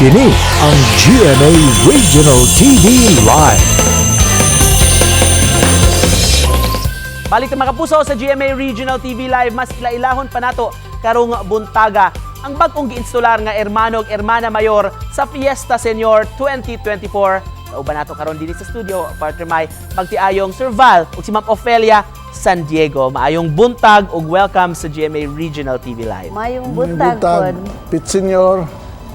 Kini ang GMA Regional TV Live. Balik ta, mga kapuso, sa GMA Regional TV Live, mas ilailahon pa nato karong buntaga ang bag-ong giinstular nga hermano ug hermana mayor sa Fiesta Senior 2024. Kauban nato karon dinhi sa studio, partner Mai, magtiayong Sir Val ug si Ma'am Ofelia San Diego. Maayong buntag ug welcome sa GMA Regional TV Live. Mayong buntag pod. Pit Senior.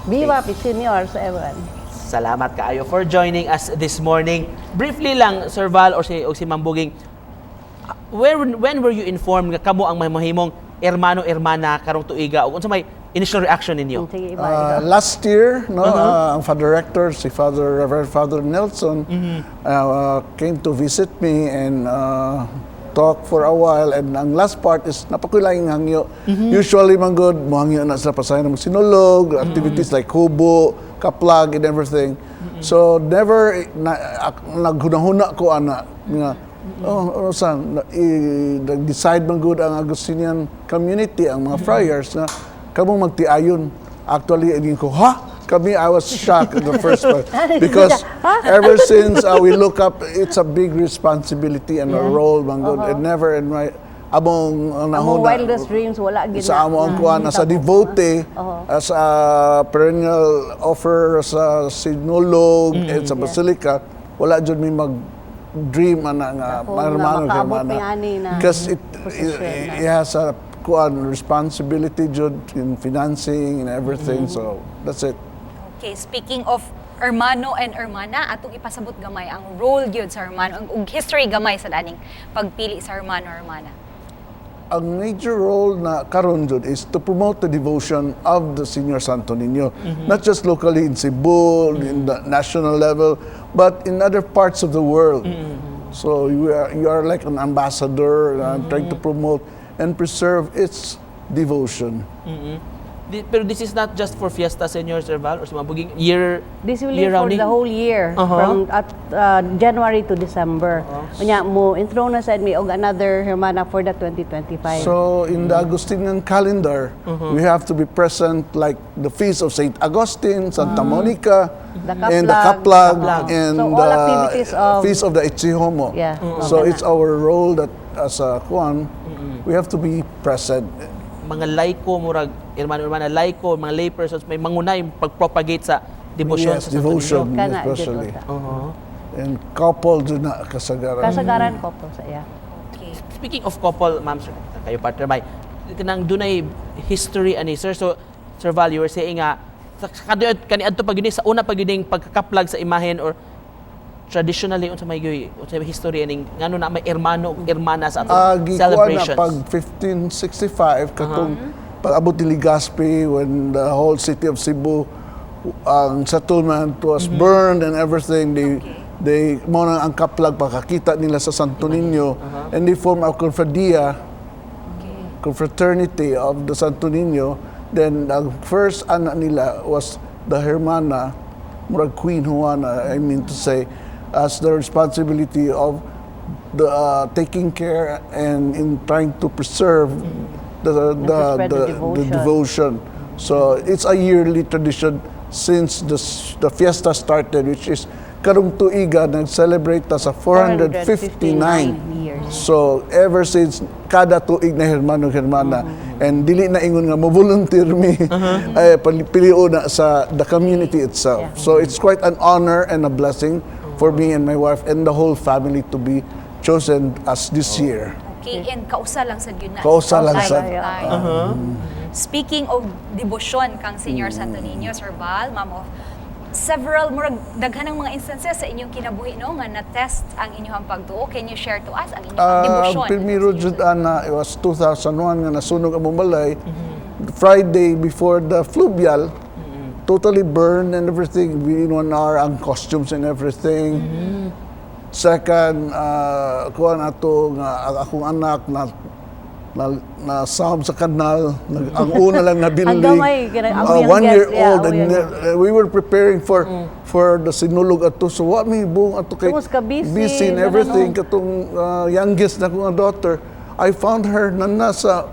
Viva Pit Senior sa everyone. Salamat kaayo for joining us this morning. Briefly lang, Sir Val or si Ma'am Buging, where when were you informed nga kamo ang mahimong hermano, hermana karong tuiga ug unsa may initial reaction ninyo? Sige, iba. Last year, no, ang Father Rector, si Father Reverend Father Nelson, came to visit me and talk for a while. And ang last part is naa pa koy laing hangyo. Usually, man gud, mohangyo na sila pasahin ng sinulog, activities like hubo, kaplag, and everything. So, never, na, naghuna-huna ko ana, nga, oh, saan, nag-decide man gud ang Agustinian community, ang mga friars, na kamong magtiayon. Actually, hindi ko, "Ha? Kami?" I was shocked in the first part. Because ever since we look up, it's a big responsibility and a role, man gud. And never in my, among Among nahuna, wildest dreams, wala gid sa amo ang kuan as a devotee, as a perennial offer sa sinulog and sa basilica, wala jud mi mag dream ana nga Ako nga hermano makaabot hermana mi ani na because it, posisyon na. It has a kuan responsibility jud in financing and everything, so that's it. Okay, speaking of hermano and hermana, atong ipasabot gamay ang role gyud sa hermano ug history gamay sa aning pagpili sa hermano, hermana. Ang major role na karon jud is to promote the devotion of the Senior Santo Niño, not just locally in Cebu, in the national level, but in other parts of the world. So you are like an ambassador trying to promote and preserve its devotion. Pero this is not just for Fiesta Senior, Sir Val, or sa mga buging year This will year be for rounding? The whole year from at January to December. Unya mo enthrone na sad mi og another hermana for the 2025. So in the Augustinian calendar, we have to be present like the feast of Saint Augustine, Santa Monica, The and the Kaplag. Kaplag, and So all the activities of- feast of the Ecce Homo. So it's our role that as a kuan, we have to be present. Mga laiko, murag hermano, hermana laiko, mga lay persons may mangunay pag-propagate sa devotion Yes, sa Santo devotion Niño. Kana, jud especially. uta. And couple jud na kasagaran. Kasagaran ko po sa iya. Okay. Speaking of couple, ma'am, sir, kayo partner may kanang dunay history ani, sir. So Sir Val, you were saying nga sa kaniadto pa gyud ni, sa una pa gyud ning pagkakaplag sa imahen or traditionally unsa may history aning ngano na may hermano ug hermana sa atong Gikuha na celebrations? pag 1565 katong pag-abot ni Legazpi, when the whole city of Cebu, ang settlement was burned and everything, they mo na ang kaplag pagkakita nila sa Santo Niño and they form a confradia, confraternity of the Santo Niño. Then ang first anak nila was the hermana, murag Queen Juana, I mean to say, as the responsibility of the taking care and in trying to preserve the to spread the the devotion. Devotion. So it's a yearly tradition since the fiesta started, which is karong tuiga nag-celebrate ta sa 459 459 years. So ever since, kada tuig na hermano, hermana, and dili na ingon nga mo volunteer mi ay pilion na sa the community itself. So it's quite an honor and a blessing for me and my wife and the whole family to be chosen as this year. Okay, and kausa lang sad yun na. Kausa lang sad. Time. Speaking of debosyon kang Senior Santo Niño, Sir Val, Ma'am of several murag daghan ng mga instances sa inyong kinabuhi, no, nga na-test ang inyong pagtuo. Can you share to us ang inyong debosyon? Primero jud ana, it was 2001 nga nasunog ang balay. Friday before the fluvial, totally burned and everything. Within one hour, ang costumes and everything. Second, kuha na to nga ang akong anak na na sa kanal, ang una lang na Ang gamay, ang 1 year youngest, yeah, old, ang and we were preparing for the sinulog ato. So wa mi buong ato kay Tungos ka busy, busy and ganun, everything oh. katong youngest na kong daughter, I found her na nasa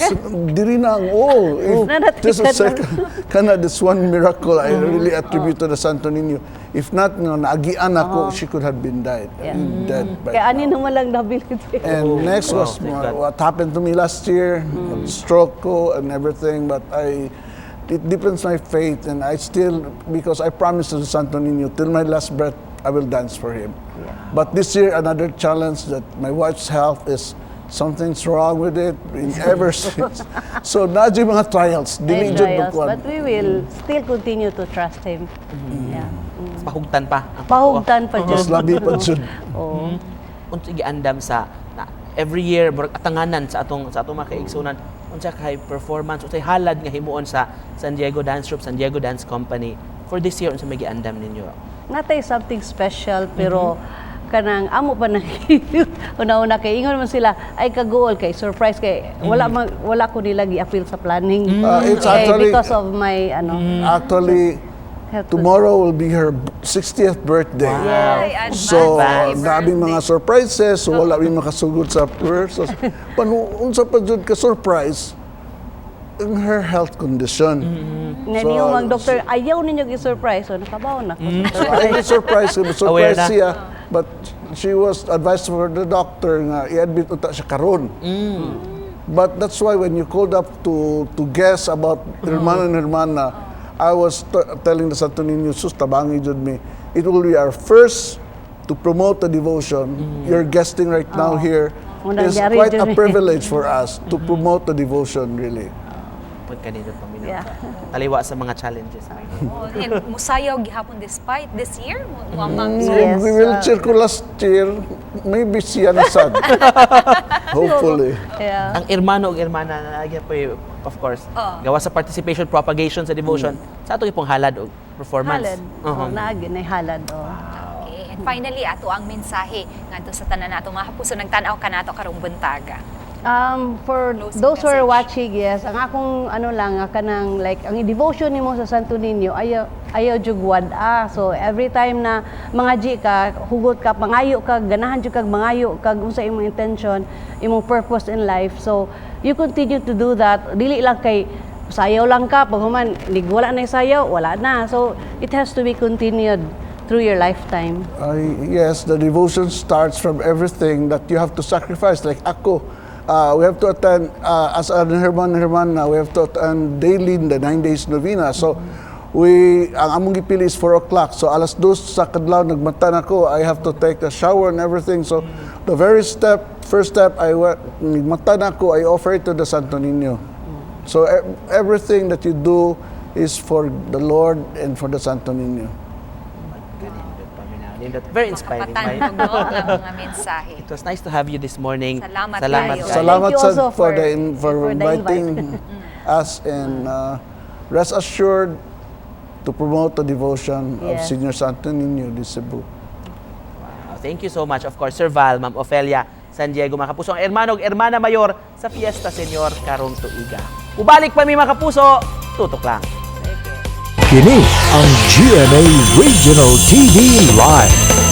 So, diri na ang all. If just a second, kana this one miracle I really attribute to the Santo Niño. If not, nga naagian ako, she could have been died. Dead by Kaya ani now. naman lang nabilit. And next was Thank God. What happened to me last year, stroke ko and everything. But it deepens my faith, and I still, because I promised to the Santo Niño, till my last breath, I will dance for him. But this year, another challenge that my wife's health is something's wrong with it in ever since. So, naa juy mga trials. Dili May jud trials, magkuan. but we will still continue to trust him. Yeah. Pahugtan pa ang Pahugtan pa Mas jud. labi pa jud. Oo. Unsa giandam sa na, every year murag atanganan sa atong mga kaigsunan, unsa kay performance, unsay halad nga himuon sa San Diego Dance Troupe, San Diego Dance Company for this year? Unsa may giandam ninyo? Naa tay something special, pero kanang amo pa nang una-una kay ingon man sila ay kaguol kay surprise kay wala man, wala ko nila gi-appeal sa planning. It's Kay because of my ano Actually, health. Tomorrow will be her 60th birthday. Ay, advance So, happy dami mga birthday. surprises, so wala mi makasugod sa rehearsals. Panu unsa pa jud ka surprise ang her health condition. Nga So, niyo mang doktor ayaw ninyo gi-surprise, so nakabaw na ko. So, I was surprised, Aware surprise na. siya, but she was advised for the doctor nga i-admit unta siya karon. But that's why when you called up to guess about Hermano and Hermana, I was telling the Santo Niño, "Sus, tabangi jud mi. It will be our first to promote the devotion. You're guesting right now here Unang is yari quite jud a eh. privilege for us to promote the devotion, really." Pagkanindot paminaw. Taliwa sa mga challenges. Oo, and musayaw gihapon despite this year mo mo Yes. We will cheer ko last year, maybe siya na sad. Hopefully. Yeah. Ang hermano ug hermana na po, of course, gawa sa participation, propagation sa devotion sa ato ipong halad og performance. Halad. Oh, naagi na halad. Oh. Okay. And finally, ato ang mensahe ngadto sa tanan nato mga kapuso nagtan-aw kanato karong buntaga. For Closing those who are message. watching, yes, ang akong ano lang, nga kanang like ang devotion nimo sa Santo Niño ayaw ayaw jud wad-a. So every time na mga G ka, hugot ka, pangayo ka, ganahan jud kag mangayo kag unsa imong intention, imong purpose in life. So you continue to do that. Dili lang kay sayaw lang ka pag human nig wala na yung sayaw, wala na. So it has to be continued through your lifetime. Yes, the devotion starts from everything that you have to sacrifice. Like ako, we have to attend, as an Herman Hermana, we have to attend daily in the 9 days novena. So, ang among gipili is 4 o'clock. So, alas 2 sa kadlaw, nagmata na ko, I have to take a shower and everything. So, the very step, first step, I went, nagmata na ko, I offer it to the Santo Niño. So, everything that you do is for the Lord and for the Santo Niño. Kanindot paminaw. Nindot. Very inspiring. Makapatandog, no, ang mga mensahe. It was nice to have you this morning. Salamat Salamat kayo. kayo. Salamat Thank you sad also for for the inviting us and rest assured to promote the devotion of Senior Santo Niño de Cebu. Wow, thank you so much. Of course, Sir Val, Ma'am Ofelia San Diego, mga kapuso, ang hermano ug hermana mayor sa Fiesta Senior karong tuiga. Ubalik pa mi, mga kapuso, tutok lang. Kini ang GMA Regional TV Live.